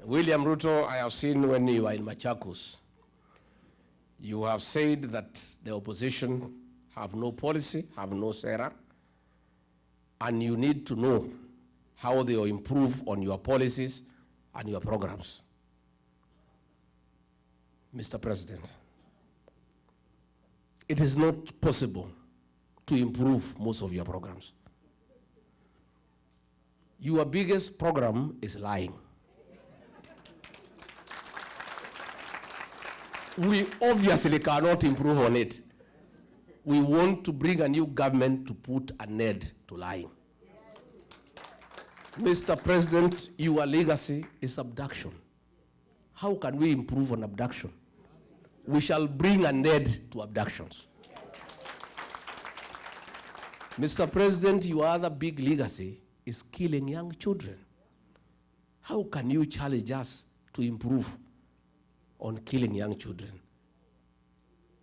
William Ruto, I have seen when you are in Machakos, you have said that the opposition have no policy, have no sera, and you need to know how they will improve on your policies and your programs. Mr. President, it is not possible to improve most of your programs. Your biggest program is lying. We obviously cannot improve on it. We want to bring a new government to put an end to lying. Mr. President, your legacy is abduction. How can we improve on abduction? We shall bring an end to abductions. Mr. President, your other big legacy is killing young children. How can you challenge us to improve on killing young children?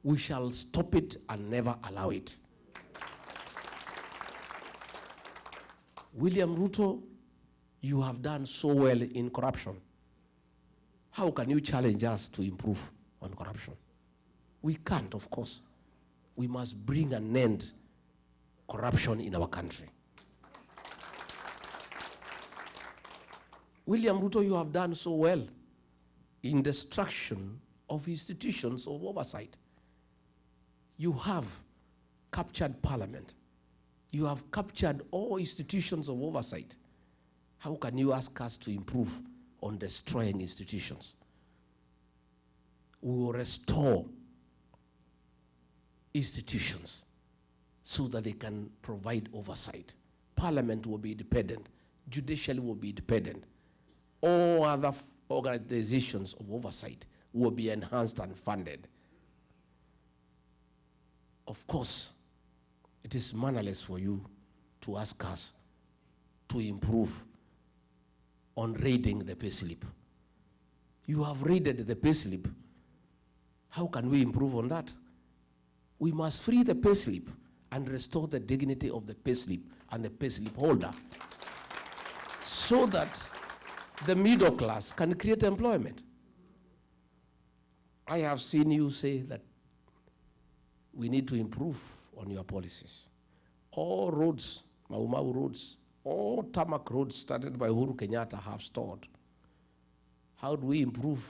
We shall stop it and never allow it. William Ruto, you have done so well in corruption. How can you challenge us to improve on corruption? We can't, of course. We must bring an end corruption in our country. William Ruto, you have done so well in destruction of institutions of oversight. You have captured parliament. You have captured all institutions of oversight. How can you ask us to improve on destroying institutions? We will restore institutions so that they can provide oversight. Parliament will be independent. Judiciary will be independent. All other organizations of oversight will be enhanced and funded. Of course, it is mannerless for you to ask us to improve on raiding the payslip. You have raided the payslip. How can we improve on that? We must free the payslip and restore the dignity of the payslip and the payslip holder so that the middle class can create employment. I have seen you say that we need to improve on your policies. All roads, Mau Mau roads, all tarmac roads started by Uhuru Kenyatta have stalled. How do we improve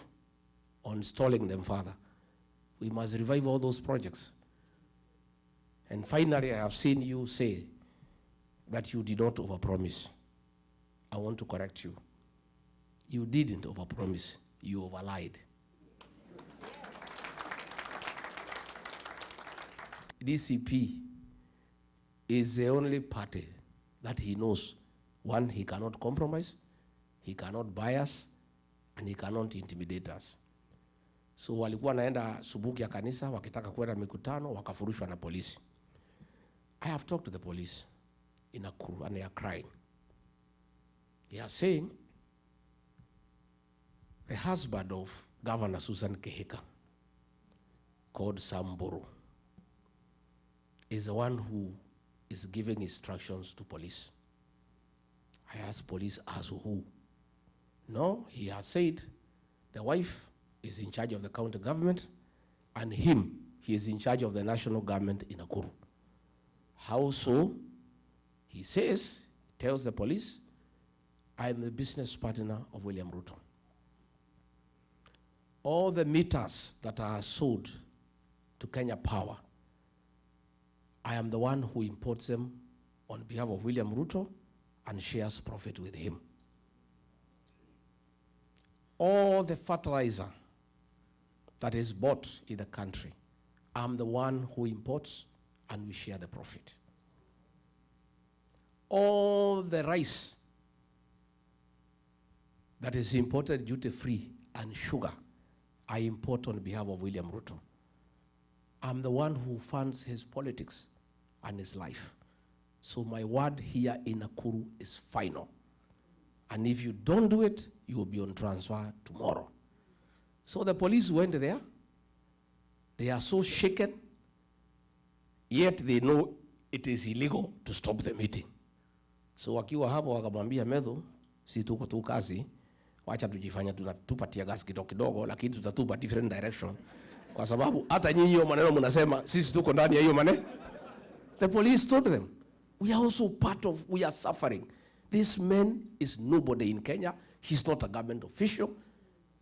on stalling them further? We must revive all those projects. And finally, I have seen you say that you did not overpromise. I want to correct you. You didn't overpromise, you overlied. DCP is the only party that he knows. One, he cannot compromise, he cannot bias, and he cannot intimidate us. So walikuwa naenda subuki ya kanisa, wakitaka kwenda mikutano, wakafurushwa na polisi. I have talked to the police in Nakuru and they are crying. They are saying the husband of Governor Susan Kihika, called Samburu, is the one who is giving instructions to police. I asked police, as who? No, he has said the wife is in charge of the county government and him, he is in charge of the national government in Nakuru. How so? He says, tells the police, I am the business partner of William Ruto. All the meters that are sold to Kenya Power, I am the one who imports them on behalf of William Ruto and shares profit with him. All the fertilizer that is bought in the country, I'm the one who imports and we share the profit. All the rice that is imported duty-free and sugar, I import on behalf of William Ruto. I'm the one who funds his politics and his life. So my word here in Nakuru is final. And if you don't do it, you will be on transfer tomorrow. So the police went there. They are so shaken, yet they know it is illegal to stop the meeting. So wakiwa hapo wakamwambia Methu, si tuko tu kazi, Wacha tujifanya tunatupa tear gas kidogo kidogo, lakini tutatupa different direction, kwa sababu hata nyinyi hiyo maneno mnasema, sisi tuko ndani ya hiyo maneno. The police told them, we are also part of, we are suffering. This man is nobody in Kenya. He's not a government official.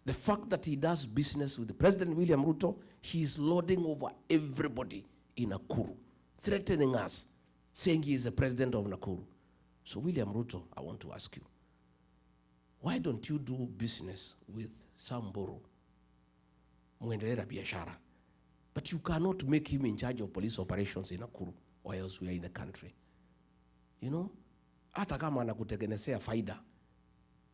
The fact that he does business with President William Ruto, he is lording over everybody in Nakuru, threatening us, saying he is the president of Nakuru. So William Ruto, I want to ask you, why don't you do business with Sam Mburu? Muendelee na biashara. But you cannot make him in charge of police operations in Nakuru or elsewhere in the country. Hata kama anakutengenezea faida,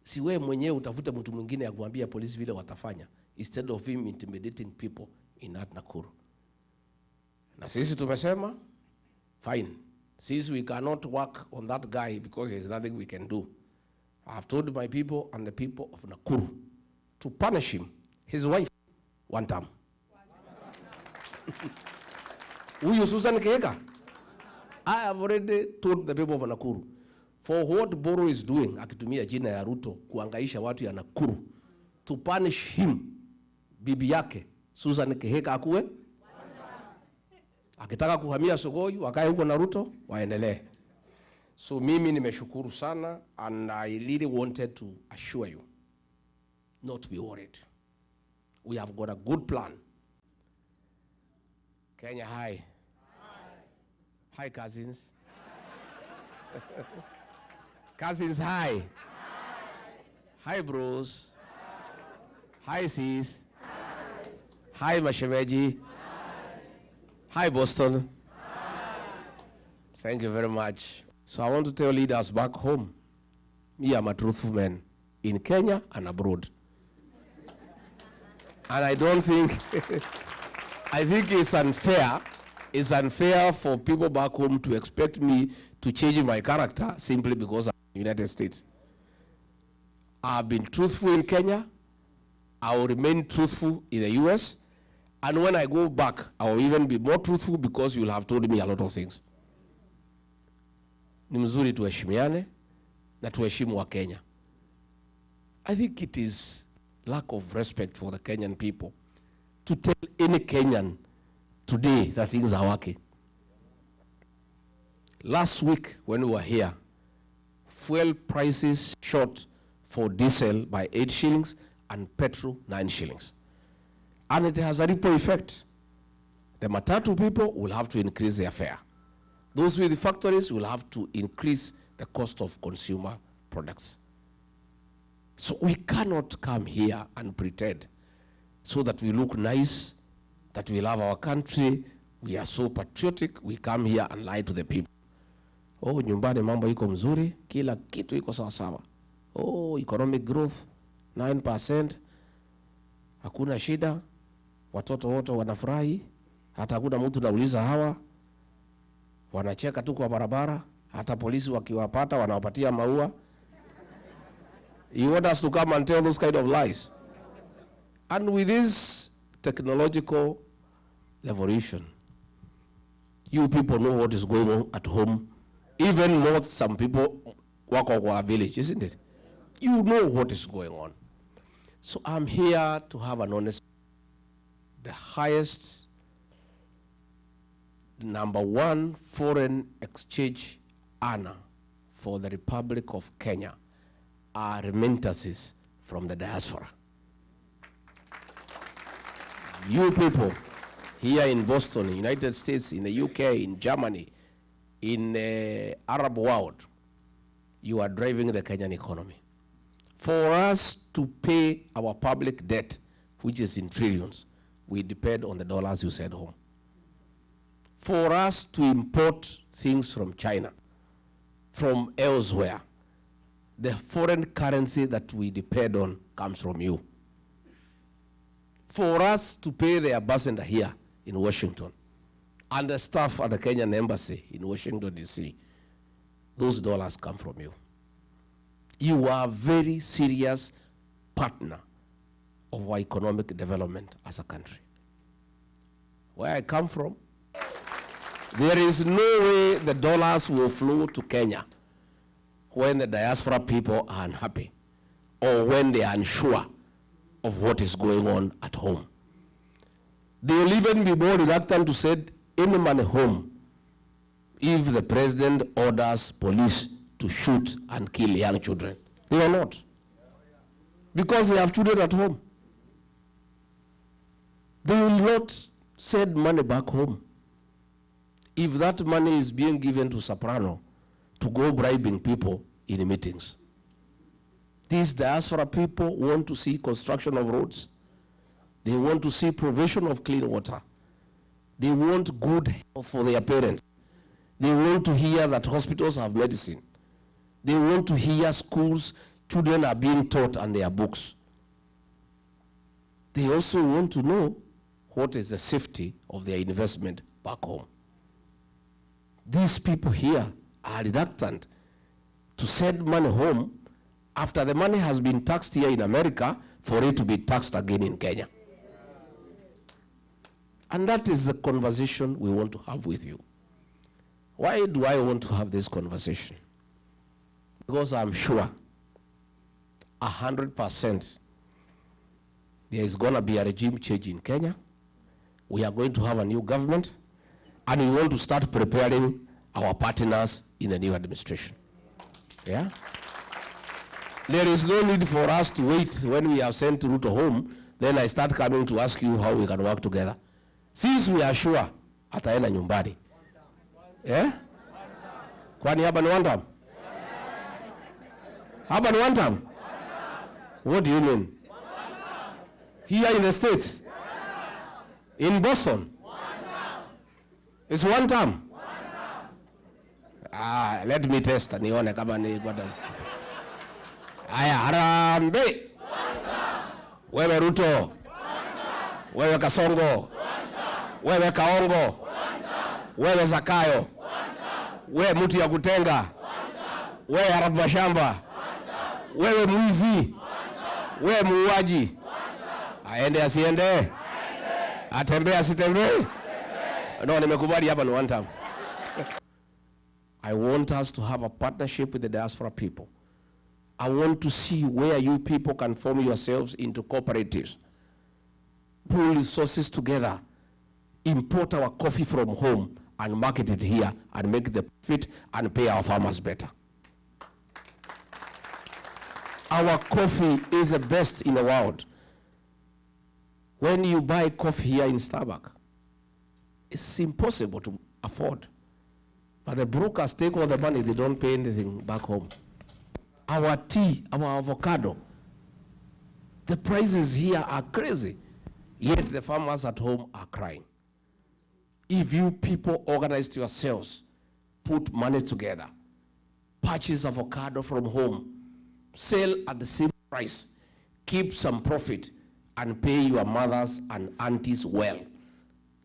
si wewe mwenyewe utafute mtu mwingine ya kuambia polisi vile watafanya instead of him intimidating people in that Nakuru. Na sisi tumesema fine. Since we cannot work on that guy because there's nothing we can do. I have told my people and the people of Nakuru to punish him, his wife, one time. Huyu Susan Kihika, I have already told the people of Nakuru for what Mburu is doing, akitumia jina ya Ruto kuangaisha watu ya Nakuru, to punish him, bibi yake Susan Kihika akuwe akitaka kuhamia Sugoi, wakae huko na Ruto, waendelee. So mimi nimeshukuru sana and I really wanted to assure you not to be worried. We have got a good plan. Kenya, hi. Hi, cousins. Cousins, hi. Hi, bros. Hi, sis. Hi, mashemeji. Hi, Boston. Thank you very much. So I want to tell leaders back home, me, I'm a truthful man in Kenya and abroad. And I don't think, I think it's unfair for people back home to expect me to change my character simply because I'm in the United States. I've been truthful in Kenya. I will remain truthful in the US. And when I go back, I will even be more truthful because you'll have told me a lot of things. Ni mzuri tuheshimiane na tuheshimu Wakenya. I think it is lack of respect for the Kenyan people to tell any Kenyan today that things are working. Last week when we were here, fuel prices shot for diesel by 8 shillings and petrol 9 shillings. And it has a ripple effect. The matatu people will have to increase their fare. Those with the factories will have to increase the cost of consumer products. So we cannot come here and pretend so that we look nice, that we love our country, we are so patriotic, we come here and lie to the people. Oh, nyumbani mambo iko mzuri, kila kitu iko sawa sawa. Oh, economic growth 9%, hakuna shida, watoto wote wanafurahi, hata hakuna mtu nauliza hawa, wanacheka tu kwa barabara, hata polisi wakiwapata wanawapatia maua. You want us to come and tell those kind of lies? And with this technological revolution, you people know what is going on at home, even more some people wako kwa village, isn't it? You know what is going on. So I'm here to have an honest, the highest number one foreign exchange earner for the Republic of Kenya are remittances from the diaspora. You people here in Boston, United States, in the UK, in Germany, in the Arab world, you are driving the Kenyan economy. For us to pay our public debt, which is in trillions, we depend on the dollars you send home. For us to import things from China, from elsewhere, the foreign currency that we depend on comes from you. For us to pay the ambassador here in Washington and the staff at the Kenyan embassy in Washington, D.C., those dollars come from you. You are a very serious partner of our economic development as a country. Where I come from, there is no way the dollars will flow to Kenya when the diaspora people are unhappy. or when they are unsure of what is going on at home. They will even be more reluctant to send any money home if the president orders police to shoot and kill young children. They are not. Because they have children at home. They will not send money back home if that money is being given to Soprano to go bribing people in meetings. These diaspora people want to see construction of roads. They want to see provision of clean water. They want good health for their parents. They want to hear that hospitals have medicine. They want to hear schools, children are being taught and their books. They also want to know what is the safety of their investment back home. These people here are reluctant to send money home after the money has been taxed here in America for it to be taxed again in Kenya. And that is the conversation we want to have with you. Why do I want to have this conversation? Because I'm sure 100% there is going to be a regime change in Kenya. We are going to have a new government, and we want to start preparing our partners in the new administration. Yeah? There is no need for us to wait when we have sent Ruto home, then I start coming to ask you how we can work together. Since we are sure ataenda nyumbani. Yeah? Kwani hapa ni one term? Hapa ni one term? What do you mean? Here in the States? In Boston? It's one term? Ah, let me test nione kama ni one term. Haya, harambee. Wewe Ruto. Wewe Kasongo. Wewe Kaongo. Wewe Zakayo. Wewe mtu ya kutenga. Wewe Arab Mashamba. Wewe mwizi. Wewe muuaji. Aende asiende? Atembee asitembee? No, nimekubali hapa ni one term. I want us to have a partnership with the diaspora people. I want to see where you people can form yourselves into cooperatives, pool resources together, import our coffee from home and market it here and make the profit and pay our farmers better. Our coffee is the best in the world. When you buy coffee here in Starbucks, it's impossible to afford. But the brokers take all the money, they don't pay anything back home. Our tea, our avocado, the prices here are crazy. Yet the farmers at home are crying. If you people organized yourselves, put money together, purchase avocado from home, sell at the same price, keep some profit, and pay your mothers and aunties well,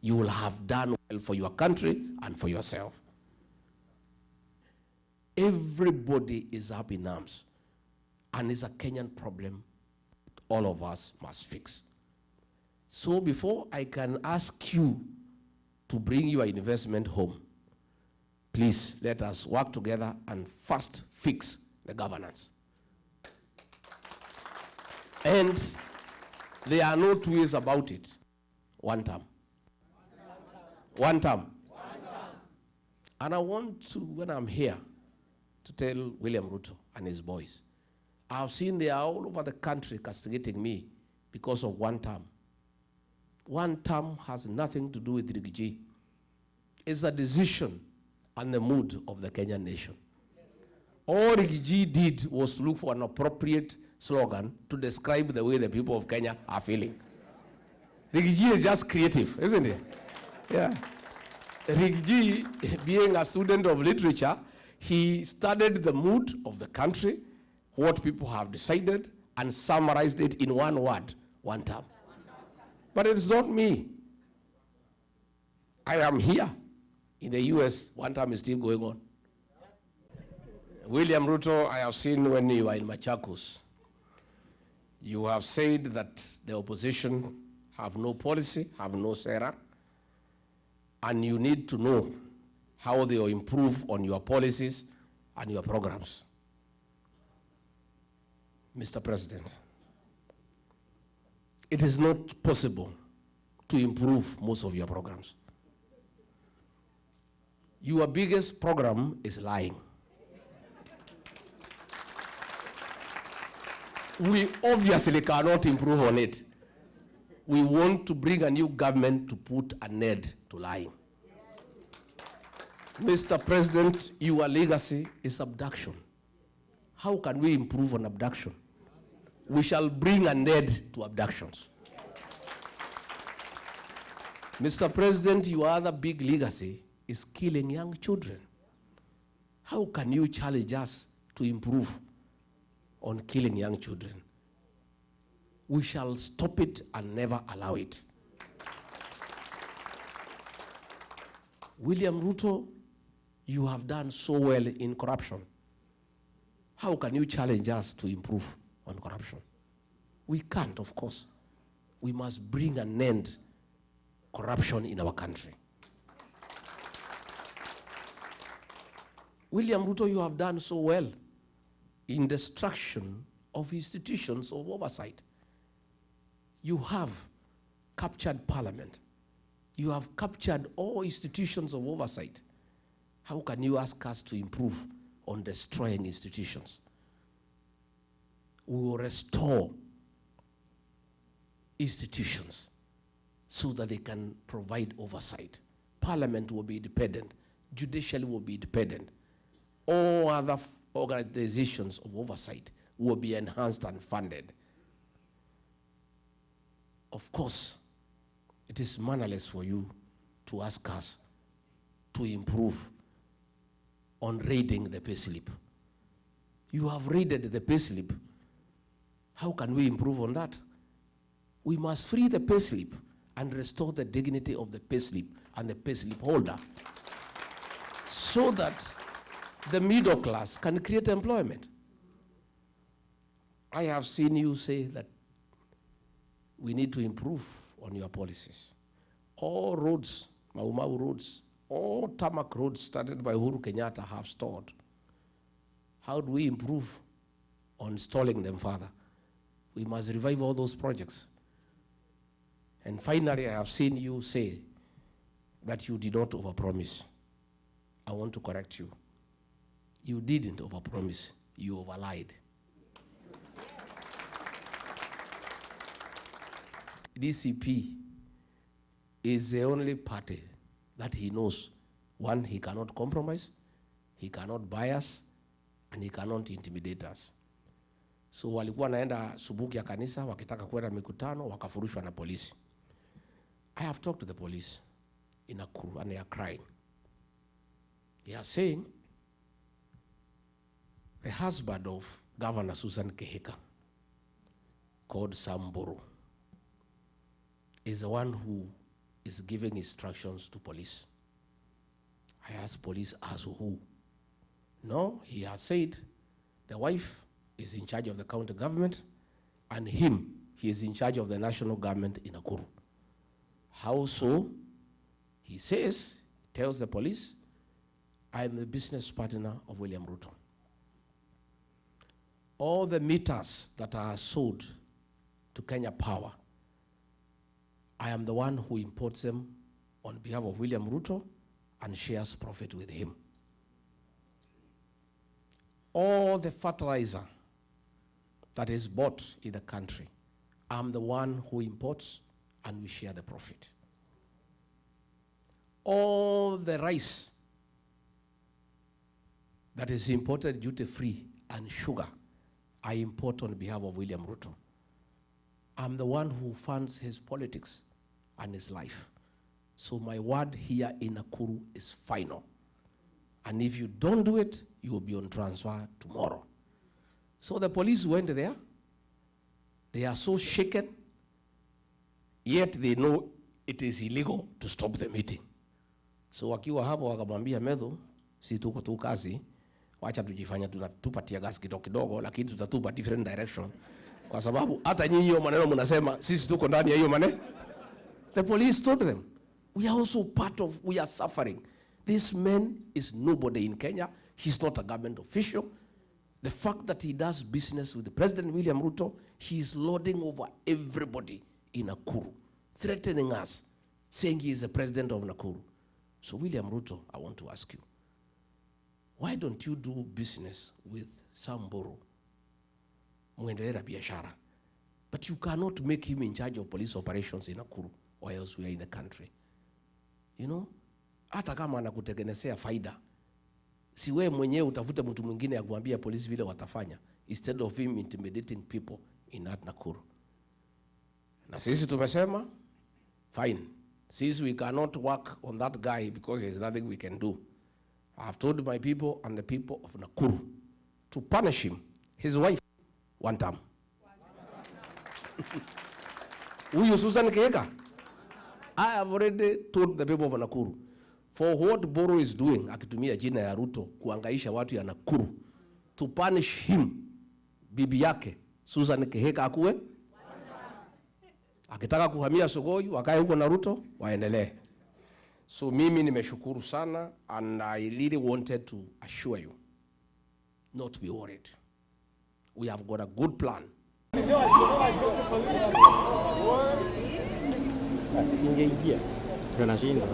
you will have done well for your country and for yourself. Everybody is up in arms, and it's a Kenyan problem all of us must fix. So before I can ask you to bring your investment home, please let us work together and first fix the governance. And there are no two ways about it. One term. One term. And I want to, when I'm here, to tell William Ruto and his boys, I've seen they are all over the country castigating me because of one term. One term has nothing to do with Riggy G. It's a decision and the mood of the Kenyan nation. All Riggy G did was to look for an appropriate slogan to describe the way the people of Kenya are feeling. Riggy G is just creative, isn't it? Yeah. Riggy G, being a student of literature, he studied the mood of the country, what people have decided, and summarized it in one word, one term. But it's not me. I am here in the US, one term is still going on. William Ruto, I have seen when you are in Machakos, you have said that the opposition have no policy, have no sera, and you need to know how they will improve on your policies and your programs. Mr. President, it is not possible to improve most of your programs. Your biggest program is lying. We obviously cannot improve on it. We want to bring a new government to put an end to lying. Mr. President, your legacy is abduction. How can we improve on abduction? We shall bring an end to abductions. Mr. President, your other big legacy is killing young children. How can you challenge us to improve on killing young children? We shall stop it and never allow it. William Ruto, you have done so well in corruption. How can you challenge us to improve on corruption? We can't, of course. We must bring an end corruption in our country. William Ruto, you have done so well in destruction of institutions of oversight. You have captured parliament. You have captured all institutions of oversight. How can you ask us to improve on destroying institutions? We will restore institutions so that they can provide oversight. Parliament will be independent. Judiciary will be independent. All other organizations of oversight will be enhanced and funded. Of course, it is mannerless for you to ask us to improve on raiding the payslip. You have raided the payslip. How can we improve on that? We must free the payslip and restore the dignity of the payslip and the payslip holder so that the middle class can create employment. I have seen you say that we need to improve on your policies. All roads, Mau Mau roads, all tarmac roads started by Uhuru Kenyatta have stalled. How do we improve on stalling them further? We must revive all those projects. And finally, I have seen you say that you did not overpromise. I want to correct you. You didn't overpromise, you overlied. DCP is the only party that he knows. One, he cannot compromise, he cannot bias, and he cannot intimidate us. So walikuwa naenda subuki ya kanisa, wakitaka kwenda mikutano, wakafurushwa na polisi. I have talked to the police in Nakuru and they are crying. They are saying the husband of Governor Susan Kihika, called Samburu, is the one who is giving instructions to police. I asked police, as who? No, he has said the wife is in charge of the county government and him, he is in charge of the national government in Nakuru. How so? He says, tells the police, I am the business partner of William Ruto. All the meters that are sold to Kenya Power, I am the one who imports them on behalf of William Ruto and shares profit with him. All the fertilizer that is bought in the country, I'm the one who imports and we share the profit. All the rice that is imported duty-free and sugar, I import on behalf of William Ruto. I'm the one who funds his politics and his life. So my word here in Nakuru is final. And if you don't do it, you will be on transfer tomorrow. So the police went there. They are so shaken, yet they know it is illegal to stop the meeting. So wakiwa hapo wakamwambia Methu, si tuko tu kazi, wacha tujifanya tunatupa tear gas kidogo kidogo, lakini tutatupa different direction, kwa sababu hata nyinyi hiyo maneno mnasema, sisi tuko ndani ya hiyo maneno. The police told them, we are also part of, we are suffering. This man is nobody in Kenya. He's not a government official. The fact that he does business with President William Ruto, he is lording over everybody in Nakuru, threatening us, saying he is the president of Nakuru. So William Ruto, I want to ask you, why don't you do business with Sam Mburu? Muendelee na biashara. But you cannot make him in charge of police operations in Nakuru or elsewhere in the country. You know, hata kama anakutengenezea faida, si wewe mwenyewe utafute mtu mwingine ya kuambia polisi vile watafanya, instead of him intimidating people in that Nakuru. Na sisi tumesema fine, since we cannot work on that guy because there's nothing we can do, I have told my people and the people of Nakuru to punish him, his wife, one time. Huyu Susan Kihika, I have already told the people of Nakuru, for what Mburu is doing, akitumia jina ya Ruto kuangaisha watu ya Nakuru, to punish him, bibi yake Susan Kihika akuwe akitaka kuhamia Sugoi, wakae huko na Ruto, waendelee. So mimi nimeshukuru sana, and I really wanted to assure you not to be worried. We have got a good plan. Singeingia ndio nashindwa.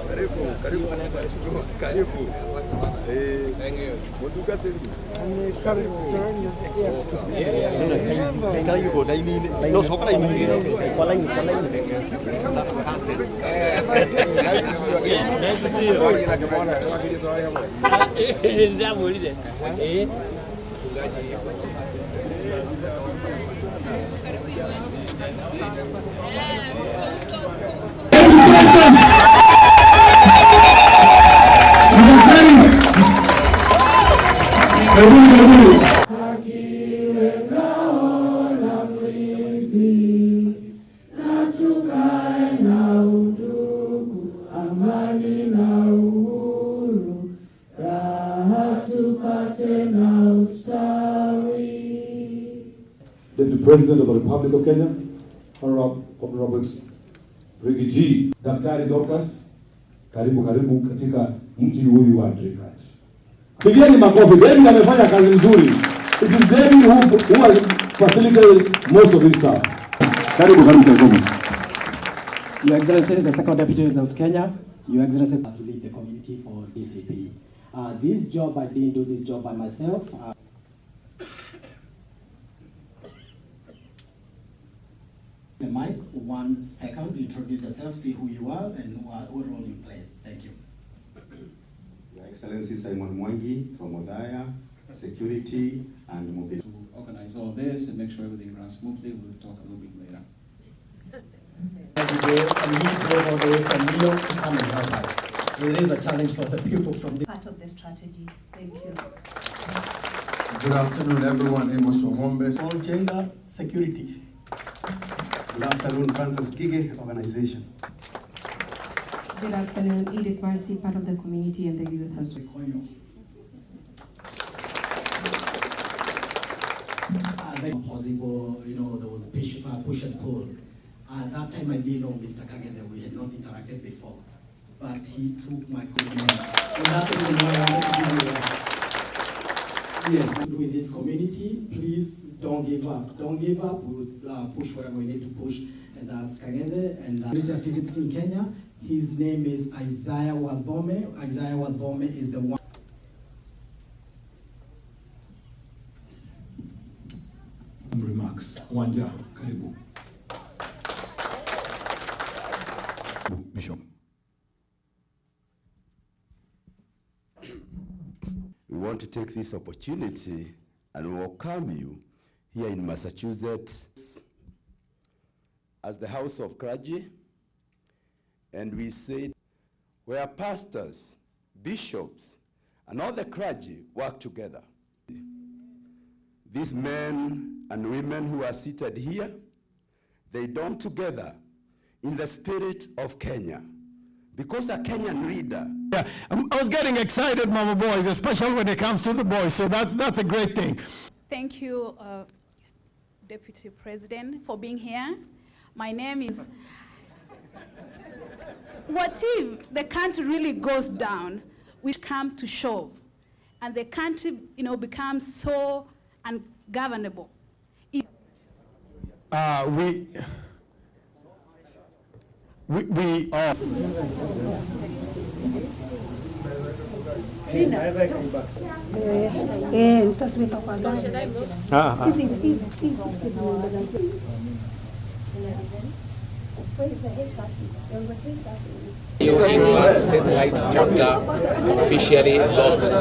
Karibu, karibu, karibu. Karibu. Nice to see you. Ndamwĩrire. Deputy President of the Republic of Kenya, Honorable Riggy G, Daktari Dorcas, karibu karibu katika mji huyu wa Dreamcatch. Pigieni makofi. David amefanya kazi nzuri. It is David who has facilitated most of this stuff. Karibu karibu karibu. Your Excellency, the Second Deputy President of Kenya, Your Excellency, to lead the community for DCP. This job, I didn't do this job by myself. The mic, 1 second, introduce yourself, see who you are and what role you play. Thank you. Your Excellency Simon Mwangi from Othaya, Security and Mobility. To organize all this and make sure everything runs smoothly, we'll talk a little bit later. Every day, and he drove all the way from New York to come and help us. It is a challenge for the people from the part of the strategy. Thank you. Good afternoon, everyone. Amos Wangombe. All gender security. Good afternoon, Francis Gige, organization. Good afternoon, Edith Marcy, part of the community and the youth as well. Possible, you know, there was push and pull. At that time, I didn't know Mr. Kang'ethe. We had not interacted before, but he took my good name. And that's the reason why I wanted to give you a yes, with this community, please don't give up. Don't give up. We will push whatever we need to push, and that's Kang'ethe and community activities in Kenya. His name is Isaiah Wathome. Isaiah Wathome is the one. Remarks. Wanja, karibu. Bishop. We want to take this opportunity and welcome you here in Massachusetts as the House of Clergy, and we say where pastors, bishops, and all the clergy work together. These men and women who are seated here, they don't together in the spirit of Kenya. Because a Kenyan leader. Yeah, I was getting excited, Mama Boys, especially when it comes to the boys. So that's a great thing. Thank you, Deputy President, for being here. My name is... What if the country really goes down? We come to shove, and the country, you know, becomes so ungovernable. We are. New England Statelight chapter officially launched.